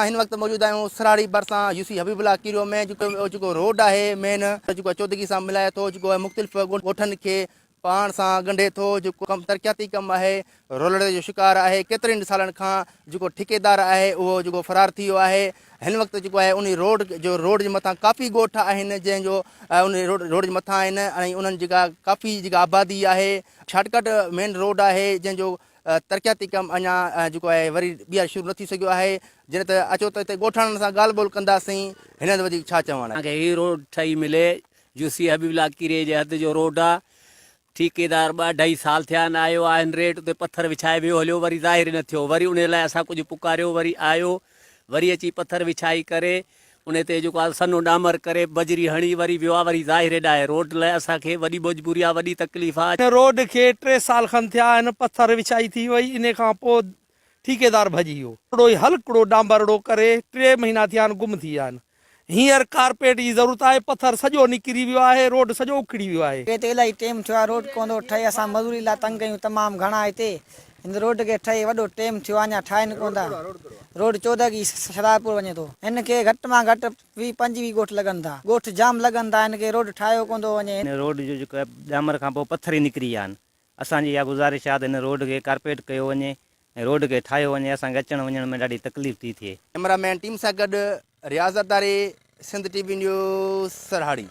هن وقت موجود آهيون سراڙي ڀرسان يو سي حبيب الله ڪيريو ۾ جيڪو جيڪو روڊ آهي مين جيڪو چودڳي سان ملائي ٿو جيڪو مختلف ڳوٺن کي پاڻ سان ڳنڍي ٿو جيڪو ڪم ترقياتي ڪم آهي رولڙي جو شڪار آهي ڪيترن سالن کان جيڪو ٺيڪيدار آهي اهو جيڪو فرار ٿي ويو آهي هن وقت جيڪو آهي انهي روڊ جو روڊ جي مٿان ڪافي ڳوٺ آهن جنهن جو انهي روڊ روڊ جي مٿان آهن ۽ انهن جيڪا ڪافي جيڪا آبادي آهي شارٽ ڪٽ مين روڊ آهي جنهن جو ترقياتي ڪم اڃا جيڪو آهي وري ٻيهر شروع نه ٿي سگهيو آهي جڏهن ته اچو ته هتي ڳوٺاڻن سان ڳالهه ٻولهه ڪنداسين هنن وڌيڪ ڇا چوڻ آهي. اسان کي هي روڊ ٺهي ملي جوسي حبيب الله ڪيريي جي حد جو روڊ آ ٺيڪيدار ٻه اڍائي سال ٿيا آهن آيو آ هن ريٽ تي پٿر وڇائي ويو هليو وري ظاهر نه ٿيو وري انهي لاء اسان ڪجهه پڪاريو وري آيو وري اچي پٿر وڇائي ڪري انهي تي جيڪو آ سنهو ڏامر ڪري بجري هڻي وري ويو آ وري ظاهر هيڏا آهي روڊ لاء اسان کي وڏي مجبوري آ وڏي تڪليف آ. هن روڊ کي ٽي سال کن ٿيا آهن پٿر وڇائي ٿي وئي انهي کان پوء ٺيڪيدار ڀڄي ويو. ٿورو ئي هلڪڙو ڏامبرڙو ڪري ٽي مهينا ٿيا آهن گم ٿي ويا آهن. هينئر ڪارپيٽ جي ضرورت آهي پٿر سڄو نڪري ويو آهي روڊ سڄو اکڙي ويو آهي. هتي الائي ٽيم ٿيو آهي روڊ ڪونه ٿو ٺهي اسان مزوري لاء تنگ آهيون تمام گهڻا هتي هن روڊ کي ٺهي وڏو ٽيم ٿيو آهي اڃا ٺاهين ڪونه ٿا. روڊ چودڳي شھدادپور وڃي ٿو. هن کي گهٽ مان گهٽ ويھ پنجويھ ڳوٺ لڳن ٿا. ڳوٺ جام لڳن ٿا هن کي روڊ ٺاهيو ڪونه ٿو وڃي. هن روڊ جو جيڪو آهي ڏامر کان پوء پٿر ئي نڪري ويا آهن. اسان جي اها گذارش آهي ته هن روڊ کي ڪارپيٽ ڪيو وڃي ۽ روڊ کي ٺاهيو وڃي اسان کي اچڻ وڃڻ ۾ ڏاڍي تڪليف ٿي ٿئي. ڪئميرا مين ٽيم سان گڏ Riaz Zardari, Sindh T V news, Sarhari.